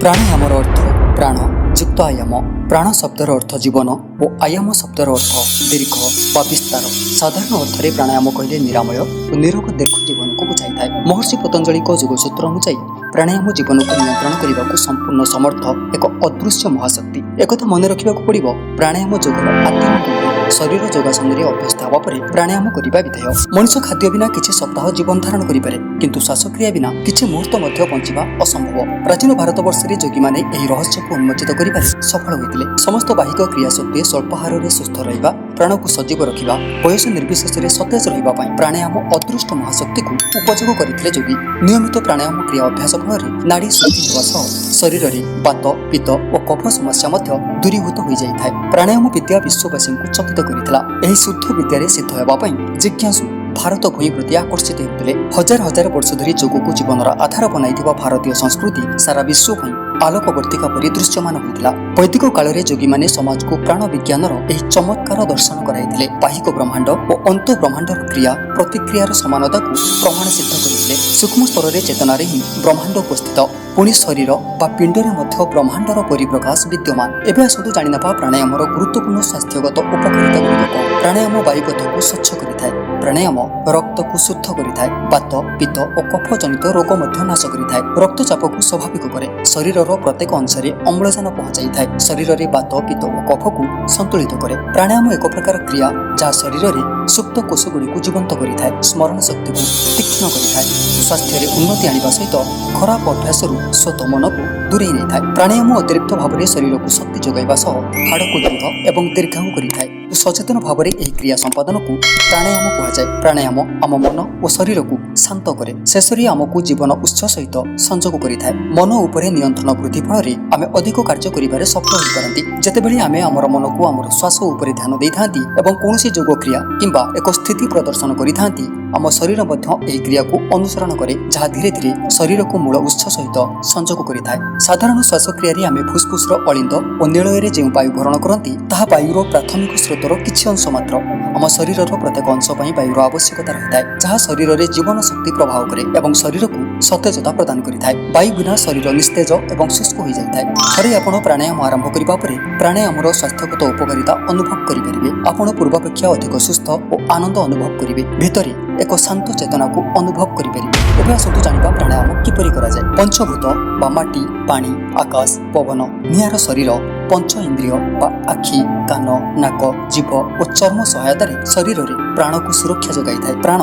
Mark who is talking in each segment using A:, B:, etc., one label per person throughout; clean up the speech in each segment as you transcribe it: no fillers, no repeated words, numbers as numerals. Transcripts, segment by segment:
A: ପ୍ରାଣାୟାମର ଅର୍ଥ ପ୍ରାଣ ଯୁକ୍ତ ଆୟାମ। ପ୍ରାଣ ଶବ୍ଦର ଅର୍ଥ ଜୀବନ ଓ ଆୟାମ ଶବ୍ଦର ଅର୍ଥ ଦୀର୍ଘ ବା ବିସ୍ତାର। ସାଧାରଣ ଅର୍ଥରେ ପ୍ରାଣାୟାମ କହିଲେ ନିରାମୟ ଓ ନିରୋଗ ଦୀର୍ଘ ଜୀବନକୁ ବୁଝାଇଥାଏ। ମହର୍ଷି ପତଞ୍ଜଳିଙ୍କ ଯୋଗସୂତ୍ର ଅନୁଯାୟୀ ପ୍ରାଣାୟାମ ଜୀବନକୁ ନିୟନ୍ତ୍ରଣ କରିବାକୁ ସମ୍ପୂର୍ଣ୍ଣ ସମର୍ଥ ଏକ ଅଦୃଶ୍ୟ ମହାଶକ୍ତି। ଏକଥା ମନେ ରଖିବାକୁ ପଡ଼ିବ, ପ୍ରାଣାୟାମ ଯୋଗର ଆଦ୍ୟ ଅଙ୍ଗ ନୁହେଁ। ଶରୀର ଯୋଗାସନରେ ଅଭ୍ୟସ୍ତ ହେବା ପରେ ପ୍ରାଣାୟାମ କରିବା ବିଧେୟ। ମଣିଷ ଖାଦ୍ୟ ବିନା କିଛି ସପ୍ତାହ ଜୀବନ ଧାରଣ କରିପାରେ, କିନ୍ତୁ ଶ୍ୱାସକ୍ରିୟା ବିନା କିଛି ମୁହୂର୍ତ୍ତ ମଧ୍ୟ ବଞ୍ଚିବା ଅସମ୍ଭବ। ପ୍ରାଚୀନ ଭାରତବର୍ଷରେ ଯୋଗୀମାନେ ଏହି ରହସ୍ୟକୁ ଉନ୍ମୋଚିତ କରିବାରେ ସଫଳ ହୋଇଥିଲେ। ସମସ୍ତ ବାହିକ କ୍ରିୟା ସତ୍ତ୍ୱେ ସ୍ୱଳ୍ପାହାରରେ ସୁସ୍ଥ ରହିବା, ପ୍ରାଣକୁ ସଜୀବ ରଖିବା, ବୟସ ନିର୍ବିଶେଷରେ ସତେଜ ରହିବା ପାଇଁ ପ୍ରାଣାୟାମ ଅଦୃଷ୍ଟ ମହାଶକ୍ତିକୁ ଉପଯୋଗ କରିଥିଲେ ଯୋଗୀ। ନିୟମିତ ପ୍ରାଣାୟାମ କ୍ରିୟା ଅଭ୍ୟାସ ଫଳରେ ନାଡ଼ୀ ଶୁଦ୍ଧି ହେବା ସହ ଶରୀରରେ ବାତ, ପିତ୍ତ ଓ କଫ ସମସ୍ୟା ମଧ୍ୟ ଦୂରୀଭୂତ ହୋଇଯାଇଥାଏ। ପ୍ରାଣାୟାମ ବିଦ୍ୟା ବିଶ୍ୱବାସୀଙ୍କୁ ଚକିତ କରିଥିଲା। ଏହି ଶୁଦ୍ଧ ବିଦ୍ୟାରେ ସିଦ୍ଧ ହେବା ପାଇଁ ଜିଜ୍ଞାସୁ ଭାରତ ଭୂଇଁ ପ୍ରତି ଆକର୍ଷିତ ହେଉଥିଲେ। ହଜାର ହଜାର ବର୍ଷ ଧରି ଯୋଗକୁ ଜୀବନର ଆଧାର ବନାଇଥିବା ଭାରତୀୟ ସଂସ୍କୃତି ସାରା ବିଶ୍ୱ ପାଇଁ ଆଲୋକବର୍ତ୍ତିକା ପରି ଦୃଶ୍ୟମାନ ହୋଇଥିଲା। ବୈଦିକ କାଳରେ ଯୋଗୀମାନେ ସମାଜକୁ ପ୍ରାଣ ବିଜ୍ଞାନର ଏହି ଚମତ୍କାର ଦର୍ଶନ କରାଇଥିଲେ। ବାହିକ ବ୍ରହ୍ମାଣ୍ଡ ଓ ଅନ୍ତ ବ୍ରହ୍ମାଣ୍ଡର କ୍ରିୟା ପ୍ରତିକ୍ରିୟାର ସମାନତାକୁ ପ୍ରମାଣ ସିଦ୍ଧ କରିଥିଲେ। ସୂକ୍ଷ୍ମ ସ୍ତରରେ ଚେତନାରେ ହିଁ ବ୍ରହ୍ମାଣ୍ଡ ଉପସ୍ଥିତ, ପୁଣି ଶରୀର ବା ପିଣ୍ଡରେ ମଧ୍ୟ ବ୍ରହ୍ମାଣ୍ଡର ପରିପ୍ରକାଶ ବିଦ୍ୟମାନ। ଏବେ ଆସନ୍ତୁ ଜାଣିନେବା ପ୍ରାଣାୟାମର ଗୁରୁତ୍ୱପୂର୍ଣ୍ଣ ସ୍ୱାସ୍ଥ୍ୟଗତ ଉପକାରିତା ଗୁଡ଼ିକ କଣ। ପ୍ରାଣାୟାମ ବାୟୁପଥକୁ ସ୍ୱଚ୍ଛ କରିଥାଏ। ପ୍ରାଣାୟାମ ରକ୍ତକୁ ଶୁଦ୍ଧ କରିଥାଏ। ବାତ, ପିତ୍ତ ଓ କଫ ଜନିତ ରୋଗ ମଧ୍ୟ ନାଶ କରିଥାଏ। ରକ୍ତଚାପକୁ ସ୍ୱାଭାବିକ କରେ। ଶରୀରର ପ୍ରତ୍ୟେକ ଅଂଶରେ ଅମ୍ଳଜାନ ପହଞ୍ଚାଇଥାଏ। ଶରୀରରେ ବାତ, ପିତ୍ତ ଓ କଫକୁ ସନ୍ତୁଳିତ କରେ। ପ୍ରାଣାୟାମ ଏକ ପ୍ରକାର କ୍ରିୟା, ଯାହା ଶରୀରରେ ସୁପ୍ତ କୋଷଗୁଡ଼ିକୁ ଜୀବନ୍ତ କରିଥାଏ, ସ୍ମରଣ ଶକ୍ତିକୁ ତୀକ୍ଷ୍ଣ କରିଥାଏ, ସ୍ୱାସ୍ଥ୍ୟରେ ଉନ୍ନତି ଆଣିବା ସହିତ ଖରାପ ଅଭ୍ୟାସରୁ ସ୍ୱତଃ ମନକୁ ଦୂରେଇ ନେଇଥାଏ। ପ୍ରାଣାୟାମ ଅତିରିକ୍ତ ଭାବରେ ଶରୀରକୁ ଶକ୍ତି ଯୋଗାଇବା ସହ ହାଡ଼କୁ ଦୃଢ଼ ଏବଂ ଦୀର୍ଘାୟୁ କରିଥାଏ। ସଚେତନ ଭାବରେ ଏହି କ୍ରିୟା ସମ୍ପାଦନକୁ ପ୍ରାଣାୟାମ କୁହାଯାଏ। ପ୍ରାଣାୟାମ ଆମ ମନ ଓ ଶରୀରକୁ ଶାନ୍ତ କରେ। ଶେଷରେ ଆମକୁ ଜୀବନ ଉତ୍ସ ସହିତ ସଂଯୋଗ କରିଥାଏ। ମନ ଉପରେ ନିୟନ୍ତ୍ରଣ ବୃଦ୍ଧି ଫଳରେ ଆମେ ଅଧିକ କାର୍ଯ୍ୟ କରିବାରେ ସଫଳ ହୋଇପାରନ୍ତି। ଯେତେବେଳେ ଆମେ ଆମର ମନକୁ ଆମର ଶ୍ୱାସ ଉପରେ ଧ୍ୟାନ ଦେଇଥାନ୍ତି ଏବଂ କୌଣସି ଯୋଗ କ୍ରିୟା କିମ୍ବା ଏକ ସ୍ଥିତି ପ୍ରଦର୍ଶନ କରିଥାନ୍ତି, ଆମ ଶରୀର ମଧ୍ୟ ଏହି କ୍ରିୟାକୁ ଅନୁସରଣ କରେ, ଯାହା ଧୀରେ ଧୀରେ ଶରୀରକୁ ମୂଳ ଉତ୍ସ ସହିତ ସଂଯୋଗ କରିଥାଏ। ସାଧାରଣ ଶ୍ୱାସକ୍ରିୟାରେ ଆମେ ଫୁସଫୁସର ଅଳିନ୍ଦ ଓ ନିଳୟରେ ଯେଉଁ ବାୟୁ ଭରଣ କରନ୍ତି, ତାହା ବାୟୁର ପ୍ରାଥମିକ ସ୍ରୋତର କିଛି ଅଂଶ ମାତ୍ର। ଆମ ଶରୀରର ପ୍ରତ୍ୟେକ ଅଂଶ ପାଇଁ ବାୟୁର ଆବଶ୍ୟକତା ରହିଥାଏ, ଯାହା ଶରୀରରେ ଜୀବନ ଶକ୍ତି ପ୍ରବାହ କରେ ଏବଂ ଶରୀରକୁ ସତେଜତା ପ୍ରଦାନ କରିଥାଏ। ବାୟୁ ବିନା ଶରୀର ନିସ୍ତେଜ ଏବଂ ଶୁଷ୍କ ହୋଇଯାଇଥାଏ। ଥରେ ଆପଣ ପ୍ରାଣାୟାମ ଆରମ୍ଭ କରିବା ପରେ ପ୍ରାଣାୟାମର ସ୍ୱାସ୍ଥ୍ୟଗତ ଉପକାରିତା ଅନୁଭବ କରିପାରିବେ। ଆପଣ ପୂର୍ବାପେକ୍ଷା ଅଧିକ ସୁସ୍ଥ ଓ ଆନନ୍ଦ ଅନୁଭବ କରିବେ। ଭିତରେ ଏକ ଶାନ୍ତ ଚେତନାକୁ ଅନୁଭବ କରିପାରିବେ। ଏବେ ଆସନ୍ତୁ ଜାଣିବା ପ୍ରାଣାୟାମ କିପରି କରାଯାଏ। ପଞ୍ଚଭୂତ ବା ମାଟି, ପାଣି, ଆକାଶ, ପବନ, ନିଆଁର ଶରୀର ପଞ୍ଚ ଇନ୍ଦ୍ରିୟ ବା ଆଖି, କାନ, ନାକ, ଜିଭ ଓ ଚର୍ମ ସହାୟତାରେ ଶରୀରରେ ପ୍ରାଣକୁ ସୁରକ୍ଷା ଯୋଗାଇଥାଏ। ପ୍ରାଣ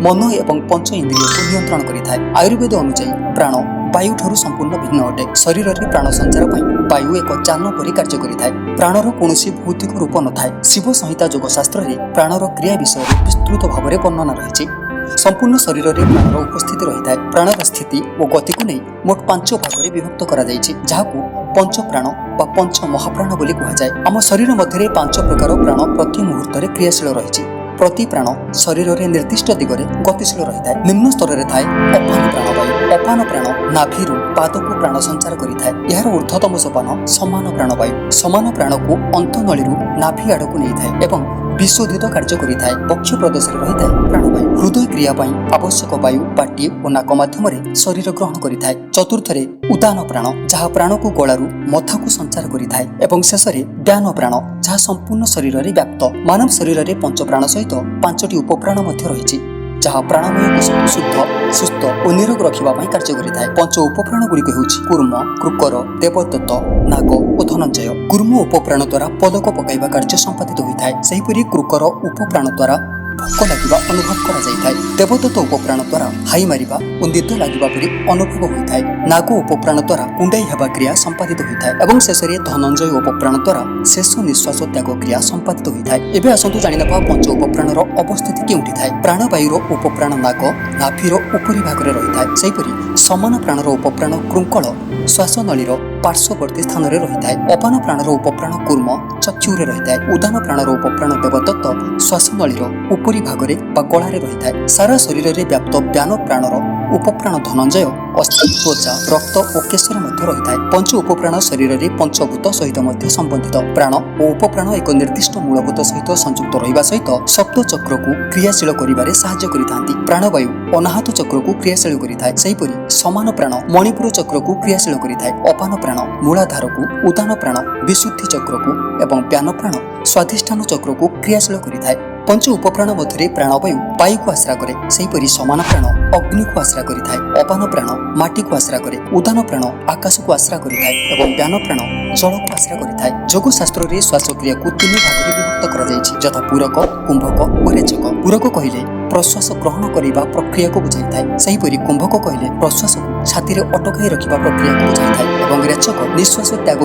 A: ମନ ଏବଂ ପଞ୍ଚ ଇନ୍ଦ୍ରିୟକୁ ନିୟନ୍ତ୍ରଣ କରିଥାଏ। ଆୟୁର୍ବେଦ ଅନୁଯାୟୀ ପ୍ରାଣ ବାୟୁଠାରୁ ସମ୍ପୂର୍ଣ୍ଣ ଭିନ୍ନ ଅଟେ। ଶରୀରରେ ପ୍ରାଣ ସଞ୍ଚାର ପାଇଁ ବାୟୁ ଏକ ଯାନ ପରି କାର୍ଯ୍ୟ କରିଥାଏ। ପ୍ରାଣର କୌଣସି ଭୌତିକ ରୂପ ନଥାଏ। ଶିବ ସଂହିତା ଯୋଗଶାସ୍ତ୍ରରେ ପ୍ରାଣର କ୍ରିୟା ବିଷୟରେ ବିସ୍ତୃତ ଭାବରେ ବର୍ଣ୍ଣନା ରହିଛି। ସମ୍ପୂର୍ଣ୍ଣ ଶରୀରରେ ପ୍ରାଣର ଉପସ୍ଥିତି ରହିଥାଏ। ପ୍ରାଣର ସ୍ଥିତି ଓ ଗତିକୁ ନେଇ ମୋଟ ପାଞ୍ଚ ଭାଗରେ ବିଭକ୍ତ କରାଯାଇଛି, ଯାହାକୁ ପଞ୍ଚପ୍ରାଣ ବା ପଞ୍ଚ ମହାପ୍ରାଣ ବୋଲି କୁହାଯାଏ। ଆମ ଶରୀର ମଧ୍ୟରେ ପାଞ୍ଚ ପ୍ରକାର ପ୍ରାଣ ପ୍ରତି ମୁହୂର୍ତ୍ତରେ କ୍ରିୟାଶୀଳ ରହିଛି। ପ୍ରତି ପ୍ରାଣ ଶରୀରରେ ନିର୍ଦ୍ଦିଷ୍ଟ ଦିଗରେ ଗତିଶୀଳ ରହିଥାଏ। ନିମ୍ନ ସ୍ତରରେ ଥାଏ ଅପାନ ପ୍ରାଣବାୟୁ। ଅପାନ ପ୍ରାଣ ନାଭିରୁ ପାଦକୁ ପ୍ରାଣ ସଞ୍ଚାର କରିଥାଏ। ଏହାର ଊର୍ଦ୍ଧ୍ୱତମ ସୋପାନ ସମାନ ପ୍ରାଣବାୟୁ। ସମାନ ପ୍ରାଣକୁ ଅନ୍ତନଳୀରୁ ନାଭି ଆଡ଼କୁ ନେଇଥାଏ ଏବଂ ବିଶୋଧିତ କାର୍ଯ୍ୟ କରିଥାଏ। ବକ୍ଷ ପ୍ରଦେଶରେ ରହିଥାଏ ପ୍ରାଣବାୟୁ। ହୃଦୟ କ୍ରିୟା ପାଇଁ ଆବଶ୍ୟକ ବାୟୁ ପାଟି ଓ ନାକ ମାଧ୍ୟମରେ ଶରୀର ଗ୍ରହଣ କରିଥାଏ। ଚତୁର୍ଥରେ ଉଦାନ ପ୍ରାଣ, ଯାହା ପ୍ରାଣକୁ ଗଳାରୁ ମଥାକୁ ସଞ୍ଚାର କରିଥାଏ ଏବଂ ଶେଷରେ ବ୍ୟାନ ପ୍ରାଣ, ଯାହା ସମ୍ପୂର୍ଣ୍ଣ ଶରୀରରେ ବ୍ୟାପ୍ତ। ମାନବ ଶରୀରରେ ପଞ୍ଚପ୍ରାଣ ସହିତ ପାଞ୍ଚଟି ଉପପ୍ରାଣ ମଧ୍ୟ ରହିଛି, ଯାହା ପ୍ରାଣମୟ କୋଷକୁ ଶୁଦ୍ଧ, ସୁସ୍ଥ ଓ ନିରୋଗ ରଖିବା ପାଇଁ କାର୍ଯ୍ୟ କରିଥାଏ। ପଞ୍ଚ ଉପପ୍ରାଣ ଗୁଡ଼ିକ ହେଉଛି କୁର୍ମ, କୃକର, ଦେବଦତ୍ତ, ନାଗ ଓ ଧନଞ୍ଜୟ। କୁର୍ମ ଉପପ୍ରାଣ ଦ୍ୱାରା ପଲକ ପକାଇବା କାର୍ଯ୍ୟ ସମ୍ପାଦିତ ହୋଇଥାଏ। ସେହିପରି କୃକର ଉପପ୍ରାଣ ଦ୍ୱାରା ଭୋକ ଲାଗିବା ଅନୁଭବ କରାଯାଇଥାଏ। ଦେବଦତ୍ତ ଉପପ୍ରାଣ ଦ୍ୱାରା ହାଇ ମାରିବା ଓ ନିଦ ଲାଗିବା ପରି ଅନୁଭବ ହୋଇଥାଏ। ନାଗ ଉପପ୍ରାଣ ଦ୍ୱାରା କୁଣ୍ଡାଇ ହେବା କ୍ରିୟା ସମ୍ପାଦିତ ହୋଇଥାଏ ଏବଂ ଶେଷରେ ଧନଞ୍ଜୟ ଉପପ୍ରାଣ ଦ୍ୱାରା ଶେଷ ନିଶ୍ୱାସ ତ୍ୟାଗ କ୍ରିୟା ସମ୍ପାଦିତ ହୋଇଥାଏ। ଏବେ ଆସନ୍ତୁ ଜାଣିନେବା ପଞ୍ଚ ଉପପ୍ରାଣର ଅବସ୍ଥିତି କେଉଁଠି ଥାଏ। ପ୍ରାଣବାୟୁର ଉପପ୍ରାଣ ନାଗ ନାଭିର ଉପରି ଭାଗରେ ରହିଥାଏ। ସେହିପରି ସମାନ ପ୍ରାଣର ଉପପ୍ରାଣ କୃଙ୍କଳ ଶ୍ୱାସନଳୀର ପାର୍ଶ୍ୱବର୍ତ୍ତୀ ସ୍ଥାନରେ ରହିଥାଏ। ଅପାନ ପ୍ରାଣର ଉପପ୍ରାଣ କୁର୍ମ ଚକ୍ଷୁରେ ରହିଥାଏ। ଉଦାନ ପ୍ରାଣର ଉପପ୍ରାଣ ଦେବଦତ୍ତ ଶ୍ୱାସନଳୀର ଉପରି ଭାଗରେ ବା ଗଳାରେ ରହିଥାଏ। ସାରା ଶରୀରରେ ବ୍ୟାପ୍ତ ବ୍ୟାନ ପ୍ରାଣର ଉପପ୍ରାଣ ଧନଞ୍ଜୟ ଅସ୍ଥି, ତ୍ୱଚା, ରକ୍ତ ଓ କେଶରେ ମଧ୍ୟ ରହିଥାଏ। ପଞ୍ଚ ଉପପ୍ରାଣ ଶରୀରରେ ପଞ୍ଚଭୂତ ସହିତ ମଧ୍ୟ ସମ୍ବନ୍ଧିତ। ପ୍ରାଣ ଓ ଉପପ୍ରାଣ ଏକ ନିର୍ଦ୍ଦିଷ୍ଟ ମୂଳଭୂତ ସହିତ ସଂଯୁକ୍ତ ରହିବା ସହିତ ସପ୍ତ ଚକ୍ରକୁ କ୍ରିୟାଶୀଳ କରିବାରେ ସାହାଯ୍ୟ କରିଥାନ୍ତି। ପ୍ରାଣବାୟୁ ଅନାହତ ଚକ୍ରକୁ କ୍ରିୟାଶୀଳ କରିଥାଏ। ସେହିପରି ସମାନ ପ୍ରାଣ ମଣିପୁର ଚକ୍ରକୁ କ୍ରିୟାଶୀଳ କରିଥାଏ। ଅପାନ ପ୍ରାଣ ମୂଳାଧାରକୁ, ଉଦାନ ପ୍ରାଣ ବିଶୁଦ୍ଧି ଚକ୍ରକୁ ଏବଂ ବ୍ୟାନ ପ୍ରାଣ ସ୍ୱାଧିଷ୍ଠାନ ଚକ୍ରକୁ କ୍ରିୟାଶୀଳ କରିଥାଏ। ପଞ୍ଚ ଉପପ୍ରାଣ ମଧ୍ୟରେ ପ୍ରାଣବାୟୁ ବାୟୁକୁ ଆଶ୍ରା କରେ। ସେହିପରି ସମାନ ପ୍ରାଣ ଅଗ୍ନିକୁ ଆଶ୍ରା କରିଥାଏ। ଅପାନ ପ୍ରାଣ ମାଟିକୁ ଆଶ୍ରା କରେ। ଉଦାନ ପ୍ରାଣ ଆକାଶକୁ ଆଶ୍ରା କରିଥାଏ ଏବଂ ବ୍ୟାନ ପ୍ରାଣ ଜଳକୁ ଆଶ୍ରା କରିଥାଏ। ଯୋଗ ଶାସ୍ତ୍ରରେ ଶ୍ୱାସକ୍ରିୟାକୁ ତିନି ଭାଗରେ ବିଭକ୍ତ କରାଯାଇଛି, ଯଥା ପୂରକ, କୁମ୍ଭକ ଓ ରେଚକ। ପୂରକ କହିଲେ ପ୍ରଶ୍ୱାସ ଗ୍ରହଣ କରିବା ପ୍ରକ୍ରିୟାକୁ ବୁଝାଇଥାଏ। ସେହିପରି କୁମ୍ଭକ କହିଲେ ପ୍ରଶ୍ୱାସକୁ ଛାତିରେ ଅଟକାଇ ରଖିବା ପ୍ରକ୍ରିୟାକୁ ବୁଝାଇଥାଏ ଏବଂ ରେଚକ ନିଶ୍ୱାସ ତ୍ୟାଗ।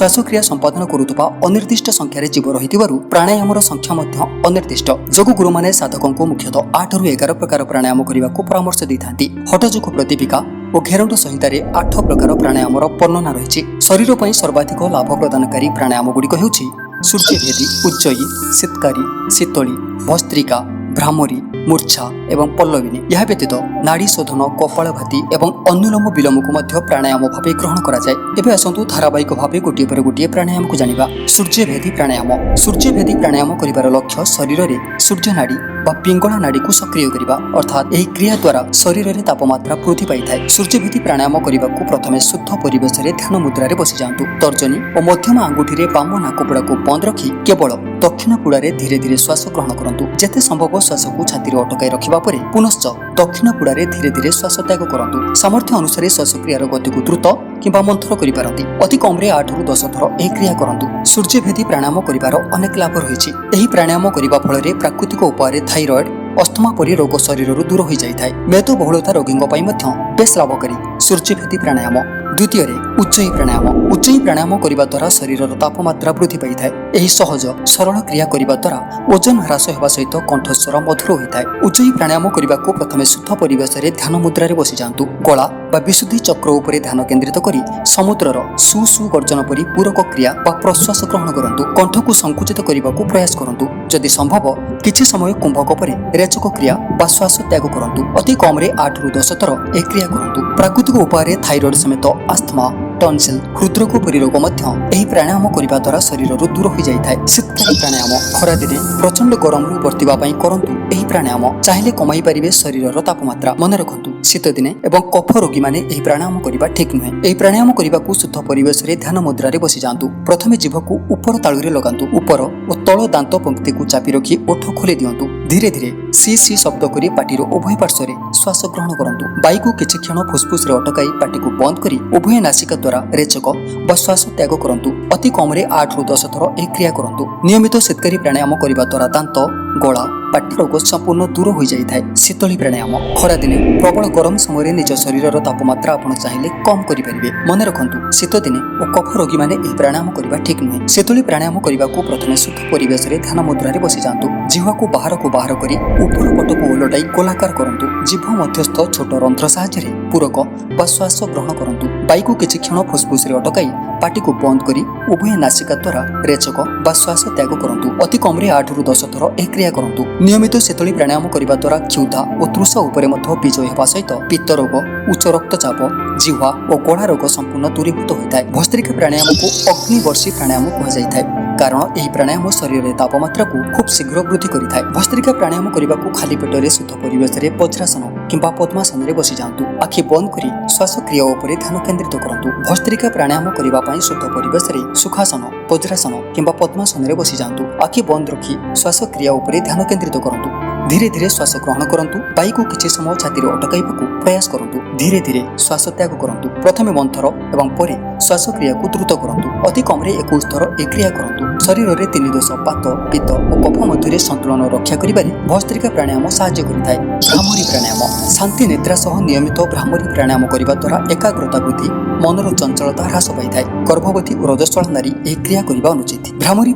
A: ଶ୍ୱାସକ୍ରିୟା ସମ୍ପାଦନ କରୁଥିବା ଅନିର୍ଦ୍ଦିଷ୍ଟ ସଂଖ୍ୟାରେ ଜୀବ ରହିଥିବାରୁ ପ୍ରାଣାୟାମର ସଂଖ୍ୟା ମଧ୍ୟ ଅନିର୍ଦ୍ଦିଷ୍ଟ। ଯୋଗ ଗୁରୁମାନେ ସାଧକଙ୍କୁ ମୁଖ୍ୟତଃ 8ରୁ 11 ପ୍ରକାର ପ୍ରାଣାୟାମ କରିବାକୁ ପରାମର୍ଶ ଦେଇଥାନ୍ତି। ହଠଯୋଗ ପ୍ରଦୀପିକା ଓ ଘେରଣ୍ଡ ସଂହିତାରେ 8 ପ୍ରକାର ପ୍ରାଣାୟାମର ବର୍ଣ୍ଣନା ରହିଛି। ଶରୀର ପାଇଁ ସର୍ବାଧିକ ଲାଭ ପ୍ରଦାନକାରୀ ପ୍ରାଣାୟାମ ଗୁଡ଼ିକ ହେଉଛି ସୂର୍ଯ୍ୟଭେଦୀ, ଉଜ୍ଜୟୀ, ଶୀତକାରୀ, ଶୀତଳୀ, ଭସ୍ତ୍ରିକା, ଭ୍ରାମରୀ, ମୂର୍ଚ୍ଛା ଏବଂ ପଲ୍ଲବିନୀ। ଏହା ବ୍ୟତୀତ ନାଡ଼ୀ ଶୋଧନ, କପାଳଭାତି ଏବଂ ଅନୁଲୋମ ବିଲୋମକୁ ମଧ୍ୟ ପ୍ରାଣାୟାମ ଭାବେ ଗ୍ରହଣ କରାଯାଏ। ଏବେ ଆସନ୍ତୁ ଧାରାବାହିକ ଭାବେ ଗୋଟିଏ ପରେ ଗୋଟିଏ ପ୍ରାଣାୟାମକୁ ଜାଣିବା। ସୂର୍ଯ୍ୟଭେଦୀ ପ୍ରାଣାୟାମ। ସୂର୍ଯ୍ୟଭେଦୀ ପ୍ରାଣାୟାମ କରିବାର ଲକ୍ଷ୍ୟ ଶରୀରରେ ସୂର୍ଯ୍ୟ ନାଡ଼ୀ ବା ପିଙ୍ଗଳା ନାଡ଼ୀକୁ ସକ୍ରିୟ କରିବା, ଅର୍ଥାତ୍ ଏହି କ୍ରିୟା ଦ୍ୱାରା ଶରୀରରେ ତାପମାତ୍ରା ବୃଦ୍ଧି ପାଇଥାଏ। ସୂର୍ଯ୍ୟଭେଦୀ ପ୍ରାଣାୟାମ କରିବାକୁ ପ୍ରଥମେ ଶୁଦ୍ଧ ପରିବେଶରେ ଧ୍ୟାନ ମୁଦ୍ରାରେ ବସିଯାଆନ୍ତୁ। ତର୍ଜନୀ ଓ ମଧ୍ୟମ ଆଙ୍ଗୁଠିରେ ବାମ ନାକପୁଡ଼ାକୁ ବନ୍ଦ ରଖି କେବଳ ଦକ୍ଷିଣ ପୁଡ଼ାରେ ଧୀରେ ଧୀରେ ଶ୍ୱାସ ଗ୍ରହଣ କରନ୍ତୁ। ଯେତେ ସମ୍ଭବ ଶ୍ୱାସକୁ ଛାତିରେ ଅଟକାଇ ରଖିବା ପରେ ପୁନଶ୍ଚ ଦକ୍ଷିଣ ପୁଡ଼ାରେ ଧୀରେ ଧୀରେ ଶ୍ୱାସ ତ୍ୟାଗ କରନ୍ତୁ। ସାମର୍ଥ୍ୟ ଅନୁସାରେ ଶ୍ୱାସକ୍ରିୟାର ଗତିକୁ ଦ୍ରୁତ କିମ୍ବା ମନ୍ଥର କରିପାରନ୍ତି। ଅତି କମ୍ରେ 8ରୁ 10 ଥର ଏହି କ୍ରିୟା କରନ୍ତୁ। ସୂର୍ଯ୍ୟଭେଦୀ ପ୍ରାଣାୟାମ କରିବାର ଅନେକ ଲାଭ ରହିଛି। ଏହି ପ୍ରାଣାୟାମ କରିବା ଫଳରେ ପ୍ରାକୃତିକ ଉପାୟରେ ଥାଇରଏଡ୍, ଅସ୍ଥମା ପରି ରୋଗ ଶରୀରରୁ ଦୂର ହୋଇଯାଇଥାଏ। ମେଦବହୁଳତା ରୋଗୀଙ୍କ ପାଇଁ ମଧ୍ୟ ବେଶ୍ ଲାଭକାରୀ ସୂର୍ଯ୍ୟଭେଦୀ ପ୍ରାଣାୟାମ। ଦ୍ୱିତୀୟରେ ଉଜ୍ଜୟୀ ପ୍ରାଣାୟାମ। ଉଜ୍ଜୟୀ ପ୍ରାଣାୟାମ କରିବା ଦ୍ୱାରା ଶରୀରର ତାପମାତ୍ରା ବୃଦ୍ଧି ପାଇଥାଏ। ଏହି ସହଜ ସରଳ କ୍ରିୟା କରିବା ଦ୍ୱାରା ଓଜନ ହ୍ରାସ ହେବା ସହିତ କଣ୍ଠସ୍ୱର ମଧୁର ହୋଇଥାଏ। ଉଜ୍ଜୟୀ ପ୍ରାଣାୟାମ କରିବାକୁ ପ୍ରଥମେ ଶୁଦ୍ଧ ପରିବେଶରେ ଧ୍ୟାନ ମୁଦ୍ରାରେ ବସିଯାଆନ୍ତୁ। ଗଳା ବା ବିଶୁଦ୍ଧି ଚକ୍ର ଉପରେ ଧ୍ୟାନ କେନ୍ଦ୍ରିତ କରି ସମୁଦ୍ରର ସୁ ସୁ ଗର୍ଜନ ପରି ପୂରକ କ୍ରିୟା ବା ପ୍ରଶ୍ୱାସ ଗ୍ରହଣ କରନ୍ତୁ। କଣ୍ଠକୁ ସଂକୁଚିତ କରିବାକୁ ପ୍ରୟାସ କରନ୍ତୁ। ଯଦି ସମ୍ଭବ କିଛି ସମୟ କୁମ୍ଭକ ପରେ ରେଚକ କ୍ରିୟା ବା ଶ୍ୱାସ ତ୍ୟାଗ କରନ୍ତୁ। ଅତି କମ୍ରେ 8ରୁ 10 ଥର ଏହି କ୍ରିୟା କରନ୍ତୁ। ପ୍ରାକୃତିକ ଉପାୟରେ ଥାଇରଏଡ୍ ସମେତ ଆସ୍ଥମା, ଟନସିଲ୍, ହୃଦରୋଗ ପରି ରୋଗ ମଧ୍ୟ ଏହି ପ୍ରାଣାୟାମ କରିବା ଦ୍ୱାରା ଶରୀରରୁ ଦୂର ହୋଇଯାଇଥାଏ। ଶୀତକାରୀ ପ୍ରାଣାୟାମ। ଖରାଦିନେ ପ୍ରଚଣ୍ଡ ଗରମରୁ ବର୍ତ୍ତିବା ପାଇଁ କରନ୍ତୁ ଏହି ପ୍ରାଣାୟାମ। ଚାହିଁଲେ କମାଇ ପାରିବେ ଶରୀରର ତାପମାତ୍ରା। ମନେ ରଖନ୍ତୁ, ଶୀତଦିନେ ଏବଂ କଫ ରୋଗୀମାନେ ଏହି ପ୍ରାଣାୟାମ କରିବା ଠିକ୍ ନୁହେଁ। ଏହି ପ୍ରାଣାୟାମ କରିବାକୁ ଶୁଦ୍ଧ ପରିବେଶରେ ଧ୍ୟାନ ମୁଦ୍ରାରେ ବସିଯାଆନ୍ତୁ। ପ୍ରଥମେ ଜିଭକୁ ଉପର ତାଳୁରେ ଲଗାନ୍ତୁ। ଉପର ଓ ତଳ ଦାନ୍ତ ପଙ୍କ୍ତିକୁ ଚାପି ରଖି ଓଠ ଖୋଲି ଦିଅନ୍ତୁ। ଧୀରେ ଧୀରେ ସି ସି ଶବ୍ଦ କରି ପାଟିର ଉଭୟ ପାର୍ଶ୍ୱରେ ଶ୍ୱାସ ଗ୍ରହଣ କରନ୍ତୁ। ବାୟୁକୁ କିଛି କ୍ଷଣ ଫୁସଫୁସରେ ଅଟକାଇ ପାଟିକୁ ବନ୍ଦ କରି ଉଭୟ ନାସିକା ଦ୍ୱାରା ରେଚକ ବା ଶ୍ୱାସ ତ୍ୟାଗ କରନ୍ତୁ। ଅତି କମ୍ରେ 8ରୁ 10 ଥର ଏହି କ୍ରିୟା କରନ୍ତୁ। ନିୟମିତ ଶୀତକାରୀ ପ୍ରାଣାୟାମ କରିବା ଦ୍ୱାରା ଦାନ୍ତ, ଗଳା, ପାଟି ରୋଗ ସମ୍ପୂର୍ଣ୍ଣ ଦୂର ହୋଇଯାଇଥାଏ। ଶୀତଳୀ ପ୍ରାଣାୟାମ। ଖରାଦିନେ ପ୍ରବଳ ଗରମ ସମୟରେ ନିଜ ଶରୀରର ତାପମାତ୍ରା ଆପଣ ଚାହିଁଲେ କମ୍ କରିପାରିବେ। ମନେ ରଖନ୍ତୁ, ଶୀତଦିନେ ଓ କଫ ରୋଗୀମାନେ ଏହି ପ୍ରାଣାୟାମ କରିବା ଠିକ୍ ନୁହେଁ। ଶୀତଳୀ ପ୍ରାଣାୟାମ କରିବାକୁ ପ୍ରଥମେ ଶୁଦ୍ଧ ପରିବେଶରେ ଧ୍ୟାନ ମୁଦ୍ରାରେ ବସିଯାଆନ୍ତୁ। ଜିହ୍ୱାକୁ ବାହାରକୁ ବାହାର କରି ଉପର ପଟକୁ ଓଲଟାଇ ଗୋଲାକାର କରନ୍ତୁ। ଜିଭ ମଧ୍ୟସ୍ଥ ଛୋଟ ରନ୍ଧ୍ର ସାହାଯ୍ୟରେ ପୂରକ ବା ଶ୍ୱାସ ଗ୍ରହଣ କରନ୍ତୁ। ବାୟୁକୁ କିଛି କ୍ଷଣ ଫୁସଫୁସରେ ଅଟକାଇ ପାଟିକୁ ବନ୍ଦ କରି ଉଭୟ ନାସିକା ଦ୍ୱାରା ରେଚକ ବା ଶ୍ୱାସ ତ୍ୟାଗ କରନ୍ତୁ। ଅତି କମ୍ରେ 8ରୁ 10 ଥର ଏହି କ୍ରିୟା କରନ୍ତୁ। ନିୟମିତ ଶୀତଳୀ ପ୍ରାଣାୟାମ କରିବା ଦ୍ୱାରା କ୍ଷୁଧା ଓ ତୃଷା ଉପରେ ମଧ୍ୟ ବିଜୟ ହେବା ସହିତ ପିତ୍ତ ରୋଗ, ଉଚ୍ଚ ରକ୍ତଚାପ, ଜିହ୍ୱା ଓ ଗଳା ରୋଗ ସମ୍ପୂର୍ଣ୍ଣ ଦୂରୀଭୂତ ହୋଇଥାଏ। ଭସ୍ତ୍ରିକା ପ୍ରାଣାୟାମକୁ ଅଗ୍ନିବର୍ଷୀ ପ୍ରାଣାୟାମ କୁହାଯାଇଥାଏ, କାରଣ ଏହି ପ୍ରାଣାୟାମ ଶରୀରରେ ତାପମାତ୍ରାକୁ ଖୁବ୍ ଶୀଘ୍ର ବୃଦ୍ଧି କରିଥାଏ। ଭସ୍ତ୍ରିକା ପ୍ରାଣାୟାମ କରିବାକୁ ଖାଲି ପେଟରେ ଶୁଦ୍ଧ ପରିବେଶରେ ବଜ୍ରାସନ କିମ୍ବା ପଦ୍ମାସନରେ ବସିଯାଆନ୍ତୁ। ଆଖି ବନ୍ଦ କରି ଶ୍ୱାସକ୍ରିୟା ଉପରେ ଧ୍ୟାନ କେନ୍ଦ୍ରିତ କରନ୍ତୁ। ଭସ୍ତ୍ରିକା ପ୍ରାଣାୟାମ କରିବା ପାଇଁ ଶୁଦ୍ଧ ପରିବେଶରେ ସୁଖାସନ, ବଜ୍ରାସନ କିମ୍ବା ପଦ୍ମାସନରେ ବସିଯାଆନ୍ତୁ। ଆଖି ବନ୍ଦ ରଖି ଶ୍ୱାସକ୍ରିୟା ଉପରେ ଧ୍ୟାନ କେନ୍ଦ୍ରିତ କରନ୍ତୁ। ଧୀରେ ଧୀରେ ଶ୍ୱାସ ଗ୍ରହଣ କରନ୍ତୁ। ବାୟୁକୁ କିଛି ସମୟ ଛାତିରେ ଅଟକାଇବାକୁ ପ୍ରୟାସ କରନ୍ତୁ। ଧୀରେ ଧୀରେ ଶ୍ୱାସ ତ୍ୟାଗ କରନ୍ତୁ। ପ୍ରଥମେ ମନ୍ଥର ଏବଂ ପରେ ଶ୍ୱାସକ୍ରିୟାକୁ ଦ୍ରୁତ କରନ୍ତୁ। ଅତି କମ୍ରେ 21 ଥର ଏହି କ୍ରିୟା କରନ୍ତୁ। ଶରୀରରେ ତିନି ଦୋଷ ବାତ, ପିତ୍ତ ଓ କଫ ମଧ୍ୟରେ ସନ୍ତୁଳନ ରକ୍ଷା କରିବାରେ ଭସ୍ତ୍ରିକା ପ୍ରାଣାୟାମ ସାହାଯ୍ୟ କରିଥାଏ। ଭ୍ରାମରୀ ପ୍ରାଣାୟାମ। ଶାନ୍ତି ନିଦ୍ରା ସହ ନିୟମିତ ଭ୍ରାମରୀ ପ୍ରାଣାୟାମ କରିବା ଦ୍ୱାରା ଏକାଗ୍ରତା ବୃଦ୍ଧି, ମନର ଚଞ୍ଚଳତା ହ୍ରାସ ପାଇଥାଏ। ଗର୍ଭବତୀ ଓ ରଜସ୍ୱଳା ନାରୀ ଏହି କ୍ରିୟା କରିବା ଅନୁଚିତ। ଭ୍ରାମରୀ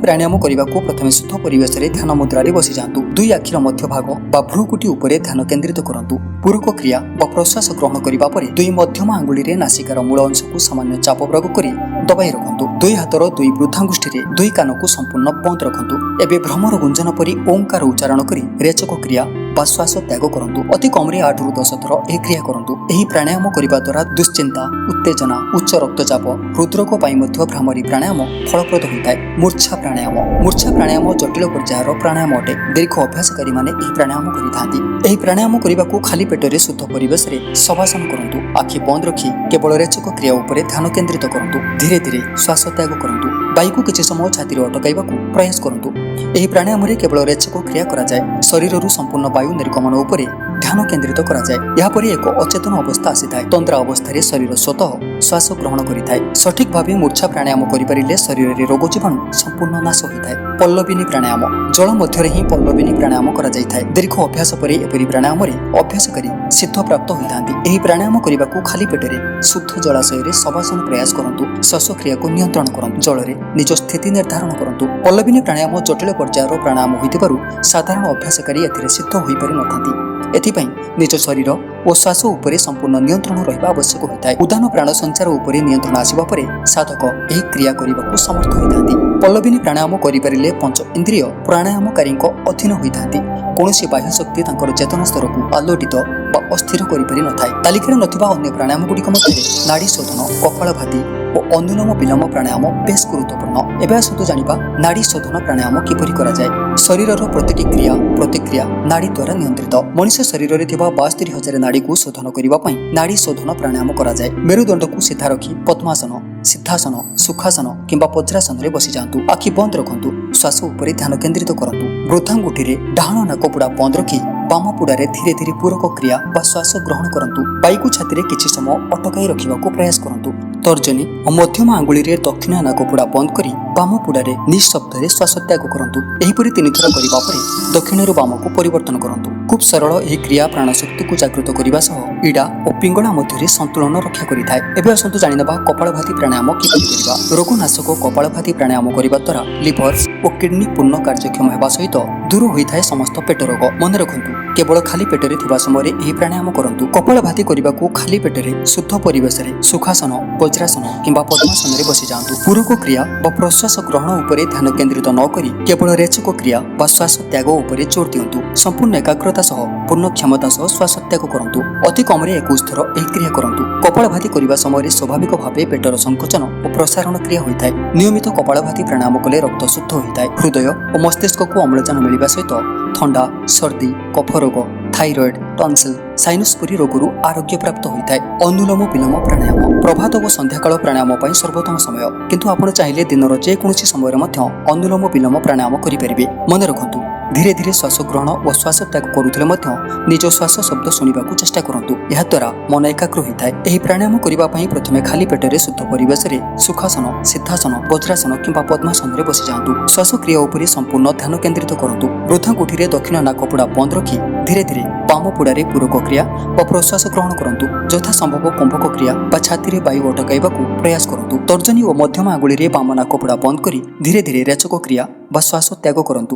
A: ପ୍ରାଣାୟାମ କରିବାକୁ ପ୍ରଥମେ ଶୁଦ୍ଧ ପରିବେଶରେ ଧ୍ୟାନ ମୁଦ୍ରାରେ ବସିଯାଆନ୍ତୁ। ଦୁଇ ଆଖିର ମଧ୍ୟଭାଗ ବା ଭ୍ରୂକୁଟି ଉପରେ ଧ୍ୟାନ କେନ୍ଦ୍ରିତ କରନ୍ତୁ। ପୂରକ କ୍ରିୟା ବା ପ୍ରଶ୍ୱାସ ଗ୍ରହଣ କରିବା ପରେ ଦୁଇ ମଧ୍ୟମ ଆଙ୍ଗୁଳିରେ ନାସିକାର ମୂଳ ଅଂଶକୁ ସାମାନ୍ୟ ଚାପ ପ୍ରୟୋଗ କରି ଦବାଇ ରଖନ୍ତୁ। ଦୁଇ ହାତର ଦୁଇ ବୃଦ୍ଧାଙ୍ଗୁଷ୍ଠିରେ ଦୁଇ କାନକୁ ସମ୍ପୂର୍ଣ୍ଣ ବନ୍ଦ ରଖନ୍ତୁ। ଏବେ ଭ୍ରମର ଗୁଞ୍ଜନ ପରି ଓଙ୍କାର ଉଚ୍ଚାରଣ କରି ରେଚକ କ୍ରିୟା ବା ଶ୍ୱାସ ତ୍ୟାଗ କରନ୍ତୁ। ଅତି କମରେ 8ରୁ 10 ଥର ଏହି କ୍ରିୟା କରନ୍ତୁ। ଏହି ପ୍ରାଣାୟାମ କରିବା ଦ୍ୱାରା ଦୁଶ୍ଚିନ୍ତା, ଉତ୍ତେଜନା, ଉଚ୍ଚ ରକ୍ତଚାପ, ହୃଦରୋଗ ପାଇଁ ମଧ୍ୟ ଭ୍ରାମରୀ ପ୍ରାଣାୟାମ ଫଳପ୍ରଦ ହୋଇଥାଏ। ମୂର୍ଚ୍ଛା ପ୍ରାଣାୟାମ। ମୂର୍ଚ୍ଛା ପ୍ରାଣାୟାମ ଜଟିଳ ପର୍ଯ୍ୟାୟର ପ୍ରାଣାୟାମ ଅଟେ। ଦୀର୍ଘ ଅଭ୍ୟାସକାରୀମାନେ ଏହି ପ୍ରାଣାୟାମ କରିଥାନ୍ତି। ଏହି ପ୍ରାଣାୟାମ କରିବାକୁ ଖାଲି ପେଟରେ ଶୁଦ୍ଧ ପରିବେଶରେ ଶବାସନ କରନ୍ତୁ। ଆଖି ବନ୍ଦ ରଖି କେବଳ ରେଚକ କ୍ରିୟା ଉପରେ ଧ୍ୟାନ କେନ୍ଦ୍ରିତ କରନ୍ତୁ। ଧୀରେ ଧୀରେ ଶ୍ୱାସ ତ୍ୟାଗ କରନ୍ତୁ। ବାୟୁକୁ କିଛି ସମୟ ଛାତିରେ ଅଟକାଇବାକୁ ପ୍ରୟାସ କରନ୍ତୁ। ଏହି ପ୍ରାଣାୟାମରେ କେବଳ ରେଚକ କ୍ରିୟା କରାଯାଏ। ଶରୀରରୁ ସମ୍ପୂର୍ଣ୍ଣ ବାୟୁ ନିର୍ଗମନ ଉପରେ ଧ୍ୟାନ କେନ୍ଦ୍ରିତ କରାଯାଏ। ଏହାପରେ ଏକ ଅଚେତନ ଅବସ୍ଥା ଆସିଥାଏ। ତନ୍ଦ୍ରା ଅବସ୍ଥାରେ ଶରୀର ସ୍ୱତଃ ଶ୍ୱାସ ଗ୍ରହଣ କରିଥାଏ। ସଠିକ ଭାବେ ମୂର୍ଚ୍ଛା ପ୍ରାଣାୟାମ କରିପାରିଲେ ଶରୀରରେ ରୋଗ ଜୀବାଣୁ ସମ୍ପୂର୍ଣ୍ଣ ନାଶ ହୋଇଥାଏ। ପଲ୍ଲବିନୀ ପ୍ରାଣାୟାମ। ଜଳ ମଧ୍ୟରେ ହିଁ ପଲ୍ଲବିନୀ ପ୍ରାଣାୟାମ କରାଯାଇଥାଏ। ଦୀର୍ଘ ଅଭ୍ୟାସ ପରେ ଏପରି ପ୍ରାଣାୟାମରେ ଅଭ୍ୟାସକାରୀ ସିଦ୍ଧ ପ୍ରାପ୍ତ ହୋଇଥାନ୍ତି। ଏହି ପ୍ରାଣାୟାମ କରିବାକୁ ଖାଲି ପେଟରେ ଶୁଦ୍ଧ ଜଳାଶୟରେ ଶବାସନ ପ୍ରୟାସ କରନ୍ତୁ। ଶ୍ୱାସକ୍ରିୟାକୁ ନିୟନ୍ତ୍ରଣ କରନ୍ତୁ। ଜଳରେ ନିଜ ସ୍ଥିତି ନିର୍ଦ୍ଧାରଣ କରନ୍ତୁ। ପଲ୍ଲବିନୀ ପ୍ରାଣାୟାମ ଜଟିଳ ପର୍ଯ୍ୟାୟର ପ୍ରାଣାୟାମ ହୋଇଥିବାରୁ ସାଧାରଣ ଅଭ୍ୟାସକାରୀ ଏଥିରେ ସିଦ୍ଧ ହୋଇପାରିନଥାନ୍ତି। ଏଥିପାଇଁ ନିଜ ଶରୀର ଓ ଶ୍ୱାସ ଉପରେ ସମ୍ପୂର୍ଣ୍ଣ ନିୟନ୍ତ୍ରଣ ରହିବା ଆବଶ୍ୟକ ହୋଇଥାଏ। ଉଦାନ ପ୍ରାଣ ସଞ୍ଚାର ଉପରେ ନିୟନ୍ତ୍ରଣ ଆସିବା ପରେ ସାଧକ ଏହି କ୍ରିୟା କରିବାକୁ ସମର୍ଥ ହୋଇଥାନ୍ତି। ପଲ୍ଲବିନୀ ପ୍ରାଣାୟାମ କରିପାରିଲେ ପଞ୍ଚ ଇନ୍ଦ୍ରିୟ ପ୍ରାଣାୟାମକାରୀଙ୍କ ଅଧୀନ ହୋଇଥାନ୍ତି। କୌଣସି ବାହ୍ୟ ଶକ୍ତି ତାଙ୍କର ଚେତନା ସ୍ତରକୁ ଆଲୋଡ଼ିତ ବା ଅସ୍ଥିର କରିପାରି ନଥାଏ। ତାଲିକାରେ ନଥିବା ଅନ୍ୟ ପ୍ରାଣାୟାମ ଗୁଡ଼ିକ ମଧ୍ୟରେ ନାଡ଼ୀ ଶୋଧନ, କପାଳଭାତି ଓ ଅନୁଲୋମ ବିଲୋମ ପ୍ରାଣାୟାମ ବେଶ ଗୁରୁତ୍ୱପୂର୍ଣ୍ଣ। ଏବେ ଆସନ୍ତୁ ଜାଣିବା ନାଡ଼ୀ ଶୋଧନ ପ୍ରାଣାୟାମ କିପରି କରାଯାଏ। ଶରୀରର ପ୍ରତିଟି କ୍ରିୟା ପ୍ରତିକ୍ରିୟା ନାଡ଼ୀ ଦ୍ୱାରା ନିୟନ୍ତ୍ରିତ। ମଣିଷ ଶରୀରରେ ଥିବା 72,000 ନାଡ଼ୀକୁ ଶୋଧନ କରିବା ପାଇଁ ନାଡ଼ୀ ଶୋଧନ ପ୍ରାଣାୟାମ କରାଯାଏ। ମେରୁଦଣ୍ଡକୁ ସିଧା ରଖି ପଦ୍ମାସନ, ସିଦ୍ଧାସନ, ସୁଖାସନ କିମ୍ବା ବଜ୍ରାସନରେ ବସିଯାଆନ୍ତୁ। ଆଖି ବନ୍ଦ ରଖନ୍ତୁ। ଶ୍ୱାସ ଉପରେ ଧ୍ୟାନ କେନ୍ଦ୍ରିତ କରନ୍ତୁ। ବୃଦ୍ଧାଙ୍ଗୁଠିରେ ଡାହାଣ ନାକପୁଡ଼ା ବନ୍ଦ ରଖି ବାମ ପୁଡ଼ାରେ ଧୀରେ ଧୀରେ ପୂରକ କ୍ରିୟା ବା ଶ୍ୱାସ ଗ୍ରହଣ କରନ୍ତୁ। ବାୟୁକୁ ଛାତିରେ କିଛି ସମୟ ଅଟକାଇ ରଖିବାକୁ ପ୍ରୟାସ କରନ୍ତୁ। ତର୍ଜନୀ ଓ ମଧ୍ୟମ ଆଙ୍ଗୁଳିରେ ଦକ୍ଷିଣ ନାକପୁଡ଼ା ବନ୍ଦ କରି ବାମ ପୁଡ଼ାରେ ନିଃଶବ୍ଦରେ ଶ୍ୱାସ ତ୍ୟାଗ କରନ୍ତୁ। ଏହିପରି ତିନିଥର କରିବା ପରେ ଦକ୍ଷିଣରୁ ବାମକୁ ପରିବର୍ତ୍ତନ କରନ୍ତୁ। ଖୁବ୍ ସରଳ ଏହି କ୍ରିୟା ପ୍ରାଣଶକ୍ତିକୁ ଜାଗୃତ କରିବା ସହ ଇଡ଼ା ଓ ପିଙ୍ଗଳା ମଧ୍ୟରେ ସନ୍ତୁଳନ ରକ୍ଷା କରିଥାଏ। ଏବେ ଆସନ୍ତୁ ଜାଣିନେବା କପାଳଭାତି ପ୍ରାଣାୟାମ କିପରି କରିବା। ରୋଗନାଶକ କପାଳଭାତି ପ୍ରାଣାୟାମ କରିବା ଦ୍ୱାରା ଲିଭର ଓ କିଡନୀ ପୂର୍ଣ୍ଣ କାର୍ଯ୍ୟକ୍ଷମ ହେବା ସହିତ ଦୂର ହୋଇଥାଏ ସମସ୍ତ ପେଟ ରୋଗ। ମନେ ରଖନ୍ତୁ, କେବଳ ଖାଲି ପେଟରେ ଥିବା ସମୟରେ ଏହି ପ୍ରାଣାୟାମ କରନ୍ତୁ। କପାଳଭାତି କରିବାକୁ ଖାଲି ପେଟରେ ଶୁଦ୍ଧ ପରିବେଶରେ ସୁଖାସନ, ବଜ୍ରାସନ କିମ୍ବା ପଦ୍ମାସନରେ ବସିଯାଆନ୍ତୁ। ପୂରକ କ୍ରିୟା ବା ପ୍ରଶ୍ୱାସ ଗ୍ରହଣ ଉପରେ ଧ୍ୟାନ କେନ୍ଦ୍ରିତ ନ କରି କେବଳ ରେଚକ କ୍ରିୟା ବା ଶ୍ୱାସ ତ୍ୟାଗ ଉପରେ ଜୋର ଦିଅନ୍ତୁ। ସମ୍ପୂର୍ଣ୍ଣ ଏକାଗ୍ରତା ସହ ପୂର୍ଣ୍ଣ କ୍ଷମତା ସହ ଶ୍ୱାସ ତ୍ୟାଗ କରନ୍ତୁ। ଅତି କମରେ 21 ଥର ଏହି କ୍ରିୟା କରନ୍ତୁ। କପାଳଭାତି କରିବା ସମୟରେ ସ୍ୱାଭାବିକ ଭାବେ ପେଟର ସଂକୋଚନ ଓ ପ୍ରସାରଣ କ୍ରିୟା ହୋଇଥାଏ। ନିୟମିତ କପାଳଭାତି ପ୍ରାଣାୟାମ କଲେ ରକ୍ତ ଶୁଦ୍ଧ ହୋଇଥାଏ। ହୃଦୟ ଓ ମସ୍ତିଷ୍କକୁ ଅମ୍ଳଜାନ ମିଳିବା ସହିତ ଥଣ୍ଡା, ସର୍ଦ୍ଦି, କଫ ରୋଗ, ଥାଇରଏଡ୍, ଟନସିଲ୍, ସାଇନସ୍ ପରି ରୋଗରୁ ଆରୋଗ୍ୟ ପ୍ରାପ୍ତ ହୋଇଥାଏ। ଅନୁଲୋମ ବିଲୋମ ପ୍ରାଣାୟାମ ପ୍ରଭାତ ଓ ସନ୍ଧ୍ୟାକାଳ ପ୍ରାଣାୟାମ ପାଇଁ ସର୍ବୋତ୍ତମ ସମୟ। କିନ୍ତୁ ଆପଣ ଚାହିଁଲେ ଦିନର ଯେକୌଣସି ସମୟରେ ମଧ୍ୟ ଅନୁଲୋମ ବିଲୋମ ପ୍ରାଣାୟାମ କରିପାରିବେ। ମନେ ରଖନ୍ତୁ, ଧୀରେ ଧୀରେ ଶ୍ୱାସ ଗ୍ରହଣ ଓ ଶ୍ୱାସ ତ୍ୟାଗ କରୁଥିଲେ ମଧ୍ୟ ନିଜ ଶ୍ୱାସ ଶବ୍ଦ ଶୁଣିବାକୁ ଚେଷ୍ଟା କରନ୍ତୁ। ଏହାଦ୍ୱାରା ମନ ଏକାଗ୍ର ହୋଇଥାଏ। ଏହି ପ୍ରାଣାୟାମ କରିବା ପାଇଁ ପ୍ରଥମେ ଖାଲି ପେଟରେ ଶୁଦ୍ଧ ପରିବେଶରେ ସୁଖାସନ, ସିଦ୍ଧାସନ, ବଜ୍ରାସନ କିମ୍ବା ପଦ୍ମାସନରେ ବସିଯାଆନ୍ତୁ। ଶ୍ୱାସକ୍ରିୟା ଉପରେ ସମ୍ପୂର୍ଣ୍ଣ ଧ୍ୟାନ କେନ୍ଦ୍ରିତ କରନ୍ତୁ। ବୃଦ୍ଧାଙ୍ଗୁଠିରେ ଦକ୍ଷିଣ ନାକପୁଡ଼ା ବନ୍ଦ ରଖି ଧୀରେ ଧୀରେ ବାମ ପୁଡ଼ାରେ ପୂରକ କ୍ରିୟା ବା ପ୍ରଶ୍ୱାସ ଗ୍ରହଣ କରନ୍ତୁ। ଯଥା ସମ୍ଭବ କୁମ୍ଭକ କ୍ରିୟା ବା ଛାତିରେ ବାୟୁ ଅଟକାଇବାକୁ ପ୍ରୟାସ କରନ୍ତୁ। ତର୍ଜନୀ ଓ ମଧ୍ୟମ ଆଙ୍ଗୁଳିରେ ବାମ ନାକପୁଡ଼ା ବନ୍ଦ କରି ଧୀରେ ଧୀରେ ରେଚକ କ୍ରିୟା ବା ଶ୍ୱାସ ତ୍ୟାଗ କରନ୍ତୁ।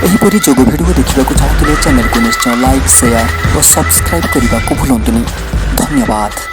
A: ଏହିପରି ଯୋଗ ଭିଡ଼ିଓ ଦେଖିବାକୁ ଚାହୁଁଥିଲେ ଚ୍ୟାନେଲକୁ ନିଶ୍ଚୟ ଲାଇକ୍, ସେୟାର ଓ ସବସ୍କ୍ରାଇବ୍ କରିବାକୁ ଭୁଲନ୍ତୁନି। ଧନ୍ୟବାଦ।